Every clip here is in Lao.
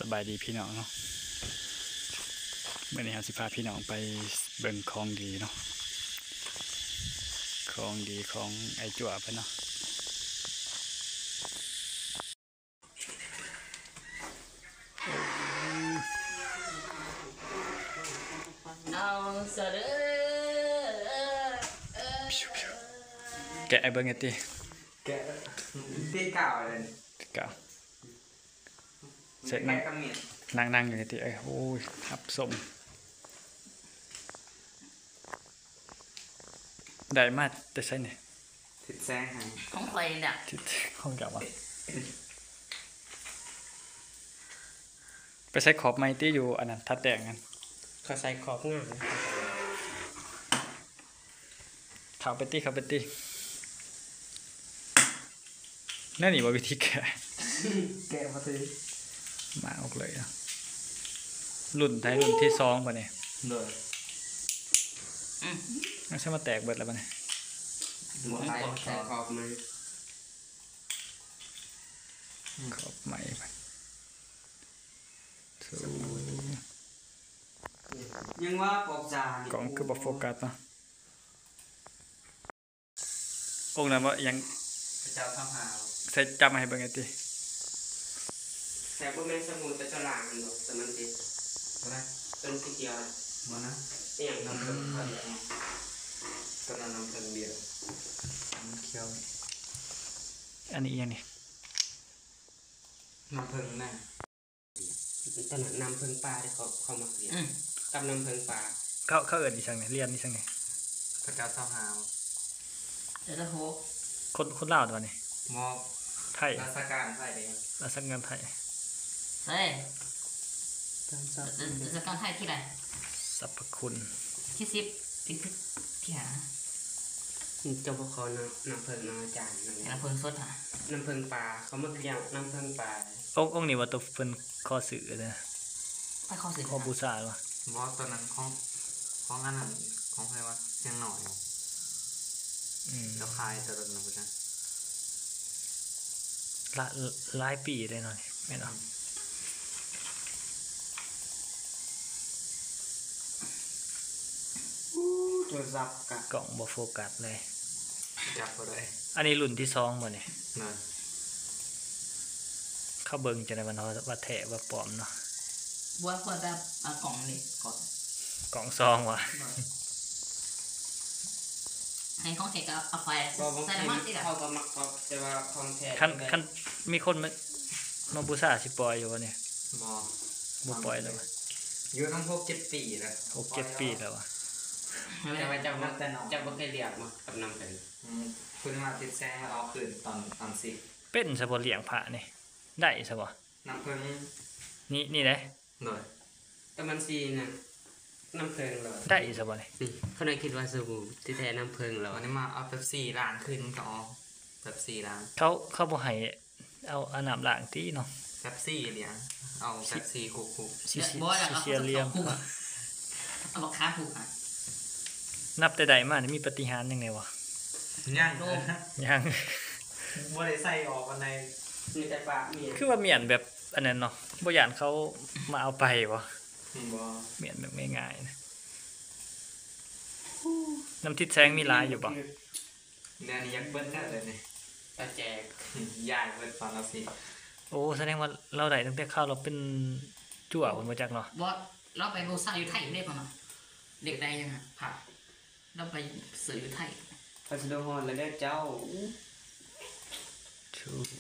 ສະບາຍດີພີ່ນ້ອງເນາະ, ມື້ນີ້ເຮົາຊິພາພີ່ນ້ອງໄປເບິ່ງຂອງດີເນາະ, ຂອງດີຂອງໄອ້ຈົວເພິ່ນເນາະ. ເອົາຊະເດີ ແກະໃຫ້ເບິ່ງແດ່ຕິ. ແກະ ຕີກາວເລີຍ ກາວ ເສັດ ນັ່ງ ນັ່ງຢູ່ນີ້ຕິ. ເອີຍ ໂອ້ຍ ຮັບຊົມ. ໄດ້ມາແຕ່ໃສນີ້? ທິດແສງໃຫ້ ຂອງຂ້ອຍນີ້ແຫຼະ. ທິດແສງຂອງເຈົ້າຫວາ? ໄປໃສ່ຂອບໃໝ່ຕິ ຢູ່ອັນນັ້ນ ທັດແຕ້ງນັ້ນ. ຂ້ອຍໃສ່ຂອບງາມ. ເຂົ້າໄປຕິ ເຂົ້າໄປຕິ. ແນວນີ້ບໍ່ ວິທີແກະ? ແກະບໍ່ຖືກ ໝາກອອກເລີຍເນາະ. ລຸ້ນໄທ ລຸ້ນທີສອງບາດນີ້. ໂດຍ ອືມ ມັນຊິມາແຕກເບິດແລ້ວບາດນີ້. ບໍ່ ໃສ່ຂອບໃໝ່ ຂອບໃໝ່. ຍັງວ່າປອກຈາ ກ້ອງຄືບໍ່ໂຟກັສເນາະ. ອົງນັ້ນບໍ່ ອີຫຍັງ ພະເຈົ້າຊາວຫ້າ ໃສ່ ຈັບມາໃຫ້ເບິ່ງແດ່ຕິ. ແຕ່ບໍ່ແມ່ນສະໝູນ ແຕ່ຕົວລ່າງຫັ້ນບໍ່ ຕົວນັ້ນຕິ ຕົວໃດ ຕົວສີຂຽວ ບໍ່ນະ ອີຫຍັງ ນ້ຳເຜິ້ງ ຕົວນັ້ນນ້ຳເຜິ້ງດຽວ ນ້ຳຂຽວ. ອັນນີ້ອີຫຍັງນີ້ ນ້ຳເຜິ້ງນະ. ຕອນນັ້ນນ້ຳເຜິ້ງປ່າທີ່ເຂົາ ເຂົາມັກລ້ຽງ ອືມ ກັບນ້ຳເຜິ້ງປ່າ. ເຂົາ ເຂົາເອີ້ນອີ່ຫຍັງນີ້ ລຽນອີ່ຫຍັງນີ້? ພະເຈົ້າຊາວຫ້າ ເຈົ້າຊາວຫົກ ຄົນ ຄົນລາວຕົວະນີ້ ບໍ່ ໄທ ລາຊະການໄທເດ້ ລາຊະການໄທ. ໃສ່ ລາຊະການໄທທີໃດ? ສັບພະຄຸນທີສິບ ທີ ທີຫ້າ. ເຈົ້າບໍ່ຂໍນ້ຳ ນ້ຳເຜິ້ງເນາະອາຈານ ນ້ຳເຜິ້ງສົດຫະ ນ້ຳເຜິ້ງປ່າ ເຂົາມັກລ້ຽງນ້ຳເຜິ້ງປ່າ. ອົງ ອົງນີ້ວ່າຕົວເພິ່ນຂໍຊື້ເດີ ໃຜຂໍຊື້ ຂໍບູຊາຫວາ? ບໍ່ ຕອນນັ້ນຂອງ ຂອງອັນນັ້ນ ຂອງໃຜຫວາ ຍັງໜ້ອຍ ອືມ ລາວຂາຍຕະຫຼອດນະ ບໍ່ຈັກ ຫຼາຍ ຫຼາຍປີເດ້ເນາະ ແມ່ນບໍ່? ອືມ. ໂທລະສັບກະ ກ້ອງບໍ່ໂຟກັສເລີຍ ຈັບບໍ່ໄດ້. ອັນນີ້ລຸ້ນທີສອງບໍ່ນີ້? ແມ່ນ. ເຂົາເບິ່ງຈັ່ງໃດມັນວ່າແທ້ວ່າປອມເນາະ. ບໍ່ ເຂົາຈະເອົາກ້ອງນີ້ກ່ອນ ກ້ອງສອງຫວາ? ໃຫ້ຂອງແທ້ກໍເອົາໄປ ບໍ່ ບາງທີ ໃສ່ນ້ຳມັນຕິລະ ເຂົາກໍມັກກັອບ ແຕ່ວ່າຂອງແທ້ ຄັນ ຄັນມີຄົນມາ ມາບູຊາຊິປ່ອຍຢູ່ບໍ່ນີ້? ບໍ່ ບໍ່ປ່ອຍແລ້ວຫວາ? ຢູ່ນຳຫົກເຈັດປີແລ້ວ ຫົກເຈັດປີແລ້ວຫວາ? ແຕ່ວ່າເຈົ້າບໍ່ ເຈົ້າບໍ່ເຄີຍລ້ຽງບໍ່ກັບນ້ຳເພິ່ງ? ອືມ ຜູ້ທີ່ມາຕິດແສງແລ້ວເອົາຄືນຕອນ ຕອນສິບ ເປັນຊະບໍ່ລ້ຽງພະນີ້ ໄດ້ຊະບໍ່? ນ້ຳເຜິ້ງ ນີ້ ນີ້ເດ້. ໂດຍ ແຕ່ມັນຊິນະ ນ້ຳເຜິ້ງໂດຍ ໄດ້ຊະບໍ່ນີ້? ອືມ ຂ້ານ້ອຍຄິດວ່າສະບູ ທີ່ແທ້ນ້ຳເຜິ້ງໂລດ. ອັນນີ້ມາເອົາເປັບຊີລ້າງຄືນ ມັນກໍອອກ ເປັບຊີລ້າງ. ເຂົາ ເຂົາບໍ່ໃຫ້ເອົາ ເອົານ້ຳລ້າງຕິເນາະ? ເປັບຊີຫຼຽງ ເອົາເປັບຊີຄຸກໆ ຊິ ຊິ ຊິເສຍຫຼຽງ. ເອົາບັກຂາມຜູກຫະ. ນັບແຕ່ໄດ້ມານີ້ມີປາຕິຫານຫຍັງແດ່ບໍ່? ຍັງ ຍັງ ບໍ່ໄດ້ໃສ່ອອກປານໃດ ມີແຕ່ປາກມ້ຽນ. ຄືວ່າມ້ຽນແບບອັນນັ້ນເນາະ ບໍ່ຢ້ານເຂົາມາເອົາໄປບໍ່? ບໍ່ ມ້ຽນແບບງ່າຍໆນະ. ນ້ຳທິດແສງມີຫຼາຍຢູ່ບໍ່? ແນວນີ້ຢາກເບິດແລ້ວເດນີ້ ຕາແຈກ ຍ້າຍເບິດຕອນລາວຊິ. ໂອ້ ສະແດງວ່າລາວໄດ້ຕັ້ງແຕ່ຄາວລາວເປັນຈົວພຸ້ນບໍ່ຈັກເນາະ. ບໍ່ ລາວໄປບູຊາຢູ່ໄທເດ້ ເພິ່ນວ່າ ເດັກໄດ້ຫຍັງຫະ ພະ ລາວໄປຊື້ຢູ່ໄທ. ພັດສະດຸຮ້ອນແລ້ວເດີເຈົ້າ.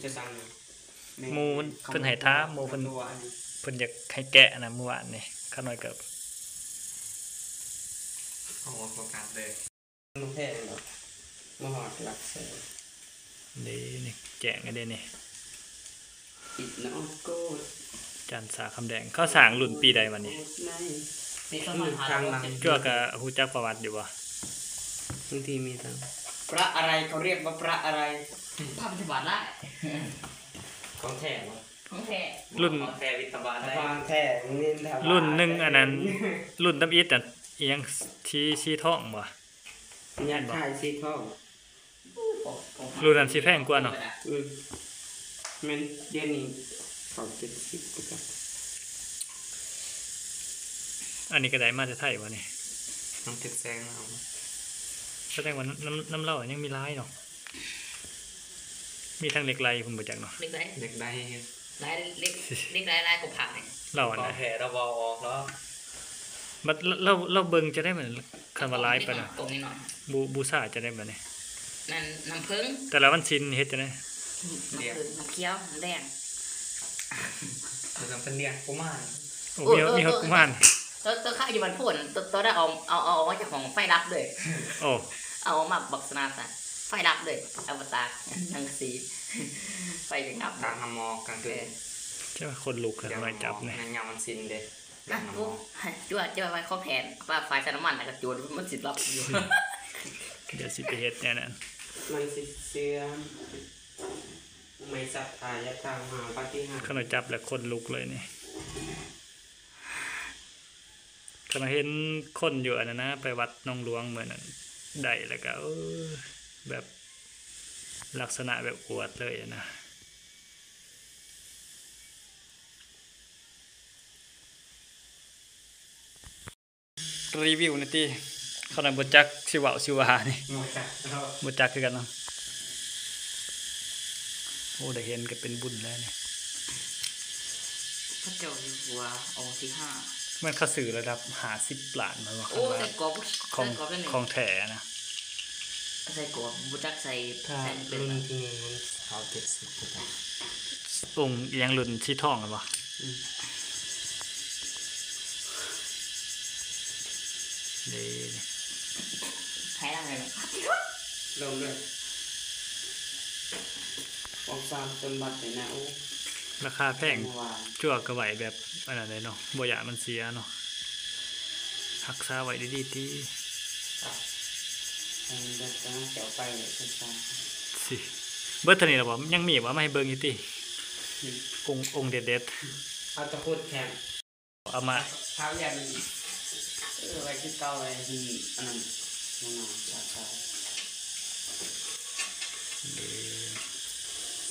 ຈະສັ່ງ ໝູ່ເພິ່ນໃຫ້ຖາມ ໝູ່ເພິ່ນ ເພິ່ນຢາກໃຫ້ແກະນະ ມື້ວານນີ້ ຂ້ານ້ອຍກໍ ໂອ້ ບໍ່ໂຟກັສເລີຍ. ມາແພງດອກ ມາຮອດຫຼັກແສນເດ້ນີ້ ແຈ້ງເດ້ນີ້. ຈານສາຄຳແດງ ເຂົາສ້າງລຸ້ນປີໃດວະນີ້? ປີສອງພັນຫ້າຮ້ອຍຫົກສິບ ຈົວກະຮູ້ຈັກປະຫວັດຢູ່ບໍ່? ບາງທີມີທັງ ພະອະໄລ ເຂົາຮຽກວ່າພະອະໄລ ພະວິດທະບາດລະ ຂອງແທ້ບໍ່? ຂອງແທ້ ລຸ້ນ ຂອງແທ້ວິດທະບາດໄດ້ ຂອງແທ້ ລຸ້ນໜຶ່ງອັນນັ້ນ ລຸ້ນທຳອິດອັນ ອີຫຍັງ ສີ ສີທອງບໍ່? ຍາດຂາຍສີທອງ ລຸ້ນນັ້ນຊິແພງກວ່າເນາະ. ອືມ ແມ່ນ ດຽວນີ້ເຂົາເຈັດສິບກວ່າຈັກ ອັນນີ້ກໍໄດ້ມາແຕ່ໄທບໍ່ນີ້? ມັນຖືກແສງເອົາ. ສະແດງວ່ານຳ ນຳລາວຍັງມີຫຼາຍເນາະ. ມີທັງເຫຼັກໄຫຼພຸ້ນບໍ່ຈັກເນາະ. ເຫຼັກໄຫຼ ເຫຼັກໄຫຼ ຫຼາຍ ເຫຼັກ ເຫຼັກໄຫຼຫຼາຍກວ່າພະນີ້. ລາວອັນໃດ ຂອງແທ້ລາວເວົ້າອອກເນາະ. ບັດລາວ ລາວເບິ່ງຈັ່ງໃດມັນ ຄັນວ່າຫຼາຍປານນັ້ນ ກົງນິດໜ້ອຍ ບູ ບູຊາຈັ່ງໃດບັດນີ້? ນັ້ນນ້ຳເຜິ້ງ ແຕ່ລະວັນສິນເຮັດຈັ່ງໃດ? ນ້ຳເຜິ້ງ ນ້ຳຂຽວ ນ້ຳແດງ ເພິ່ນເປັນລ້ຽງກຸມານ. ໂອ້ ໂອ້ ມີ ມີຮອດກຸມານ. ໂຕ ໂຕຂາຍຢູ່ບ້ານໂພນ ໂຕ ໂຕໄດ້ເອົາ ເອົາ ເອົາອອກມາຈາກຫ້ອງໄຟດັບເລີຍ. ໂອ້ ເອົາອອກມາບັກສະໜາດນະ ໄຟດັບເລີຍ ອະວະຕາ ສັງກະສີ ໄຟຍັງດັບ. ຕາກນ້ຳໝອກກາງຄືນ. ເຈົ້າ ຄົນລຸກ ຂ້ານ້ອຍຈັບນີ້ ຍາມວັນສິນເດ້. ອ່ະ ໂອ້ ຈົວ ຈົວໄວ້ຂອງແທ້ ວ່າຝາກໃສ່ນ້ຳມັນ ແລ້ວກໍຈູດ ມັນຊິລັບຢູ່. ດຽວຊິໄປເຮັດແນວນັ້ນ ມັນຊິເສື່ອມ. ໄມ້ສັດທາ ຢາຖາມຫາປາຕິຫານ. ຄັນວ່າຈັບແລ້ວຂົນລຸກເລີຍນີ້. ຄັນວ່າເຫັນຄົນຢູ່ອັນນັ້ນນະ ໄປວັດໜອງຫຼວງມື້ນັ້ນ ໄດ້ແລ້ວກໍ ເອີ ແບບ ລັກສະນະແບບອວດເລີຍນະ. ຣີວິວແດ່ຕິ ຂ້ານ້ອຍບໍ່ຈັກຊິເວົ້າຊິວ່ານີ້ ບໍ່ຈັກ ບໍ່ຈັກຄືກັນເນາະ. ໂອ້ ໄດ້ເຫັນກໍເປັນບຸນແລ້ວນີ້. ພະເຈົ້າຢູ່ຫົວ ອົງທີຫ້າ ແມ່ນເຂົາຊື້ລະດັບຫ້າສິບລ້ານແມ່ນບໍ່? ໂອ້ ຄັນວ່າ ໃສ່ກອບ ຂອງ ໃສ່ກອບແລ້ວນີ້ ຂອງແທ້ນະ. ໃສ່ກອບ ບໍ່ຈັກໃສ່ ຖ້າ ໃສ່ເປັນ ລຸ້ນທີໜຶ່ງມັນເຂົ້າເຈັດສິບ ອົງອີ່ຫຍັງ ລຸ້ນສີທອງຫັ້ນບໍ່? ອືມ ເດ້ ໃຫ້ລະ ໃຫ້ລະ ລົງເລີຍ ອອກສາມສົມບັດນີ້ນະ. ໂອ້ ລາຄາແພງ ຈັ່ວກໍໄວ້ແບບອັນນັ້ນເດ້ເນາະ ບໍ່ຢ້ານມັນເສຍເນາະ. ຮັກສາໄວ້ດີໆຕິ. ເອີ ເບິດເທົ່ານີ້ແລ້ວບໍ່? ຍັງມີບໍ່? ມາໃຫ້ເບິ່ງຢູ່ຕິ. ອືມ ອົງ ອົງເດັດໆ ເອົາຕະກຸດແທນ ເອົາມາ ພາວຽນ ເອີ ໄວ້ຄືເກົ່າ ໄວ້ ອັນນັ້ນ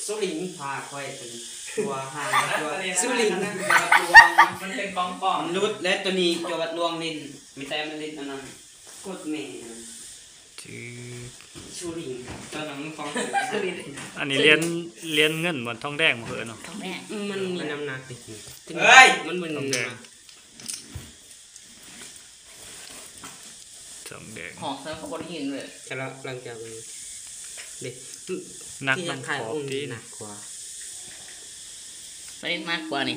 ສຸລິງພາຂ້ອຍເປັນຕົວຫາງຕົວ ສຸລິງ ມັນເປັນຂອງປອມ ຫຼຸດແລ້ວໂຕນີ້ ຈວດລວງຫຼິ້ນ ມີແຕ່ມັນຫຼິ້ນອັນນັ້ນ ກົດແມ່ ຈື່ ສຸລິງ ຕອນນັ້ນຂອງ ສຸລິງ ອັນນີ້ຫຼຽນ ຫຼຽນເງິນບໍ່? ທອງແດງບໍ່? ເອີເນາະ ທອງແດງ ມັນມີນ້ຳໜັກ ເອີຍ ມັນບໍ່ມີນ້ຳໜັກ. ທອງແດງ ຫ້ອງໃສ່ກໍບໍ່ໄດ້ຍິນເລີຍ ກະລະຫຼັງຈາກນີ້ເດ້ ໜັກນຳຂອບຕິ ໜັກກວ່າ ໄປໜັກກວ່ານີ້.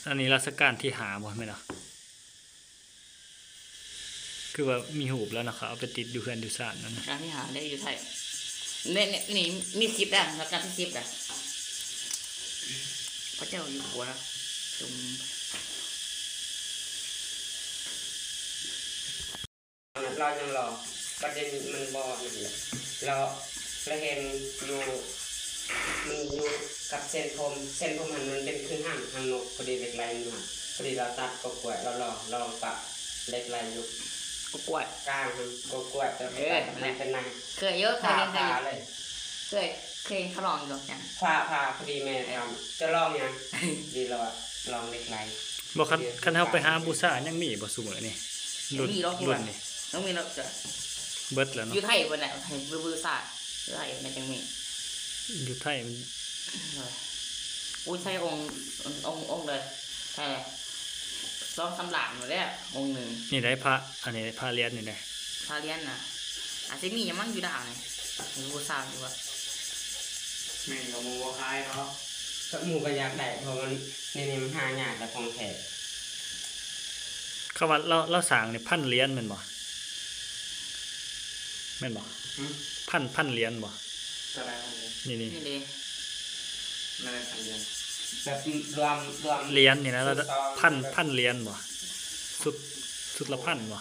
ອັນນີ້ລາຊະການທີຫ້າບໍ່ແມ່ນເນາະ? ຄືວ່າມີຮູບແລ້ວເນາະ ເຂົາເອົາໄປຕິດຢູ່ເຮືອນຢູ່ຊານນັ້ນນະ. ການທີຫ້າໄດ້ຢູ່ໄທ ນີ້ ນີ້ມີສິບແລ້ວ ລາຊະການທີສິບແລ້ວ. ພະເຈົ້າຢູ່ຂົວລະ ຈຸ່ມ ລາວຍັງລໍ ປະເດັນມັນບໍ່ນັ້ນແຫຼະ ລາວ ລາວເຫັນຢູ່ ມັນຢູ່ກັບເສັ້ນຜົມ ເສັ້ນຜົມຫັ້ນມັນເປັນຄືຫາງ ຫາງນົກ ພໍດີເຫຼັກໄຫຼມັນຫາ ພໍດີລາວຕັດກໍກວດ ລາວລໍ ລາວປະເຫຼັກໄຫຼຢູ່ ກໍກວດ ກາງຫັ້ນ ກໍກວດ ເອີ ແຕ່ມັນເປັນໜັງ ເຄີຍຢູ່ ເຄີຍເຫັນ ເຄີຍເຫັນ ເຄີຍ ເຄີຍເຫັນເຂົາລອງຢູ່ຫຍັງ ຜ່າ ຜ່າ ພໍດີແມ່ຖາມ ເຈົ້າລອງຫຍັງ? ດີລອງ ລອງເຫຼັກໄຫຼ. ບໍ່ ຄັນ ຄັນເຮົາໄປຫາບູຊາຍັງມີບໍ່ຊຸມື້ນີ້? ລຸ້ນ ລຸ້ນນີ້ຍັງມີດອກ ຍັງມີດອກ ເບິດແລ້ວເນາະ ຢູ່ໄທພຸ້ນແຫຼະ ໃຫ້ບ- ບູຊາ ຢູ່ໄທມັນຈັ່ງມີ ຢູ່ໄທມັນ ໂອ້ຍ ໃຊ້ອົງ ອົງ ອົງເດີ ເທົ່າໃດ ສອງສາມລ້ານພຸ້ນແຫຼະ ອົງໜຶ່ງ. ນີ້ໄດ໋ພະ ອັນນີ້ພະຫຼຽນນີ້ໄດ໋ ພະຫຼຽນນະ ອາດຊິມີຢູ່ມັ້ງຢູ່ລາວນີ້ ໃຫ້ບູຊາຢູ່ວ່າ ແມ່ນກໍບໍ່ຂາຍເນາະ ກໍໝູ່ກໍຢາກໄດ້ ເພາະມັນ ນີ້ ນີ້ມັນຫາຍາກ ແຕ່ຂອງແທ້. ຄຳວ່າລາວ ລາວສ້າງນີ້ພັນຫຼຽນແມ່ນບໍ່? ແມ່ນບໍ່? ຫືມ? ພັນ ພັນຫຼຽນບໍ່? ເທົ່າໃດພັນຫຼຽນ? ນີ້ ນີ້ ນີ້ເດ້ ແມ່ນພັນຫຼຽນ ແບບລວມ ລວມຫຼຽນນີ້ນະ ພັນ ພັນຫຼຽນບໍ່? ຊຸດ ຊຸດລະພັນບໍ່?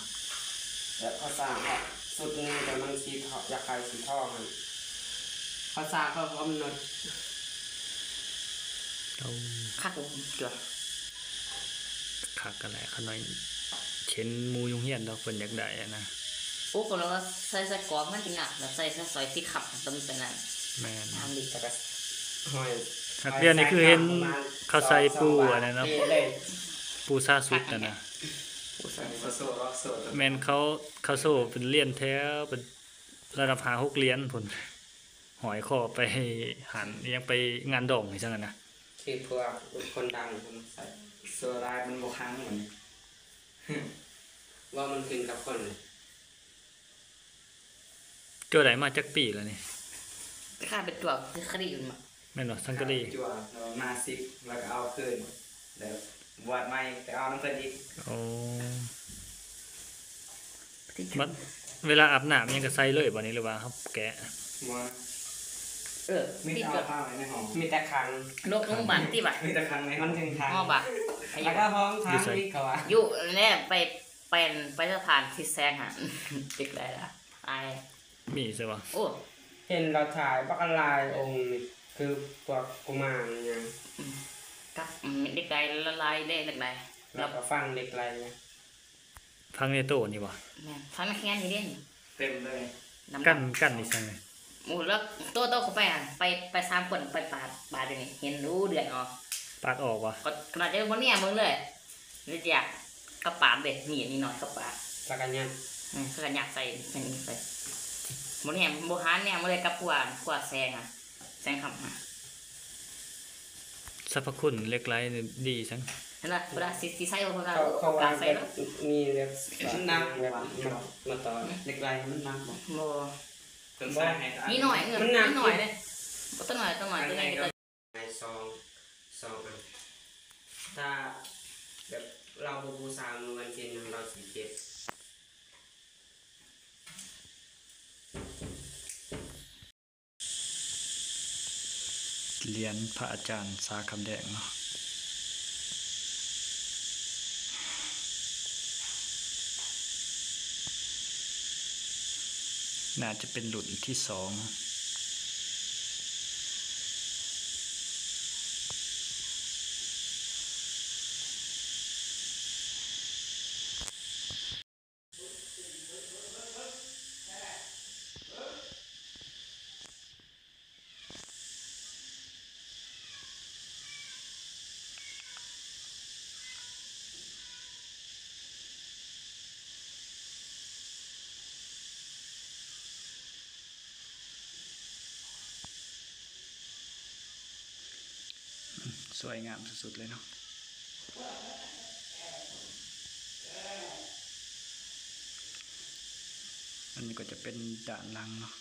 ແບບເຂົາສ້າງເນາະ ຊຸດໜຶ່ງແຕ່ມັນສີທອງ ຢາກຂາຍສີທອງຫັ້ນ ເຂົາສ້າງເຂົາກຳນົດ ເອົາ ຄັກບໍ່? ຕົວະ ຄັກຫັ້ນແຫຼະ ຂະນ້ອຍເຫັນໝູ່ຢູ່ໂຮງຮຽນດອກ ເພິ່ນຢາກໄດ້ຫັ້ນນະ. ໂອ້ ກໍລະວ່າໃສ່ ໃສ່ກອບມັນຊິງາມ ແລ້ວໃສ່ ໃສ່ສ້ອຍສີຄຳຕົງໄປນັ້ນ ແມ່ນ ງາມດີ ແລ້ວກໍຫ້ອຍ ຫາກດຽວນີ້ຄືເຫັນເຂົາໃສ່ປູອັນນັ້ນເນາະ ປູຊາຊຸດຫັ້ນນະ. ແມ່ນເຂົາ ເຂົາໂຊເປັນລຽນແຖວ ເປັນລະດັບຫ້າຫົກລຽນພຸ້ນ ຫ້ອຍຄໍໄປຫັ້ນ ຍັງໄປງານດອງອີ່ຫຍັງຫັ້ນນະ ຄືພວກຄົນດັງເພິ່ນໃສ່ ໂຊລາຍມັນບໍ່ຄັງໝົດ ເວົ້າມັນຂຶ້ນກັບຄົນ. ເຈົ້າໄດ້ມາຈັກປີແລ້ວນີ້? ຄ້າຍເປັນຕົວຄືຄະດີແມ່ນບໍ່? ແມ່ນບໍ່? ສັງກະລີ ຈົວມາສິບ ແລ້ວກໍເອົາຄືນ ແລ້ວບວດໃໝ່ໄປເອົານຳເພິ່ນອີກ. ໂອ້ ມັນ ເວລາອາບນ້ຳຫຍັງກໍໃສ່ເລີຍບໍ່ນີ້ ຫຼືວ່າເຮົາແກະ? ບໍ່ ເອີ ມີແຕ່ເອົາຜ້າໄວ້ໃນຫ້ອງ ມີແຕ່ຂັງ ໂລກໂຮງບານຕິວ່າ ມີແຕ່ຂັງໃນຫ້ອງ ມັນເຖິງຂັງ ຫ້ອງບານ ແລ້ວກໍຫ້ອງຂັງ ຢູ່ໃສ? ນີ້ກໍວ່າ ຢູ່ແລ້ວໄປ ແປນໄປສະພານທີ່ແຊງຫັ້ນ ເດັກໄດ້ລະ ອາຍ ມີໃຊ່ບໍ່? ໂອ້ ເຫັນລາວຖ່າຍບັກຫຼາຍອົງນີ້ ຄືພວກກຸມານຫຍັງ ອືມ ກັບເດັກໄດ້ລະລາຍເດ້ ເດັກໄດ້ ແລ້ວກໍຝັງເດັກໄດ້ ຝັງໃນໂຕນີ້ບໍ່? ແມ່ນ ຝັງໃນແຂນນີ້ເດ້ ເຕັມເລີຍ ກັນ ກັນອີ່ຫຍັງ? ໂອ້ ແລ້ວໂຕ ໂຕເຂົ້າໄປຫັ້ນ ໄປ ໄປສາມຄົນ ໄປປາດ ປາດຢູ່ນີ້ ເຫັນ ໂອ້ ເລືອດອອກ ປາດອອກບໍ່? ກໍໜ້າຈະບໍ່ແນມເບິ່ງເລີຍ ນີ້ຢາກ ກະປາດເດ້ ມີດນີ້ໜ້ອຍກະປາດ ແລ້ວກໍຍັດ ເອີ ແລ້ວກໍຍັດໃສ່ ໃສ່ນີ້ໃສ່ ບໍ່ແນມ ບໍ່ຫັນແນມເລີຍ ກັບພວກ ພວກແຊງອະ ແຊງຄຳ ສັບພະຄຸນເຫຼັກໄຫຼນີ້ດີຈັ່ງ ເຫັນລະ ເວລາຊິ ຊິໃສ່ບໍ່ ເຂົາວ່າ ເຂົາວ່າ ໂອກາດໃສ່ແບບ ເນາະ ມີແບບ ມັນໜັກ ແບບ ມາ ມາຕໍ່ ເຫຼັກໄຫຼມັນໜັກບໍ່? ບໍ່ ເພິ່ນໃສ່ໃຫ້ ມີໜ້ອຍ ເອີ ມັນໜັກ ມີໜ້ອຍເດ້ ບໍ່ ຕົວໜ້ອຍ ຕົວໜ້ອຍ ຕົວໃຫຍ່ກໍ ໃນຊອງ ຊອງອັນ ຖ້າແບບລາວບໍ່ບູຊາມື້ວັນສິນ ລາວຊິເຈັບ. ຫຼຽນພະອາຈານສາຄຳແດງເນາະ ໜ້າຈະເປັນລຸ້ນທີສອງ. ສວຍງາມສຸດໆເລີຍເນາະ ອັນນີ້ກໍຈະເປັນດ້ານຫຼັງເນາະ.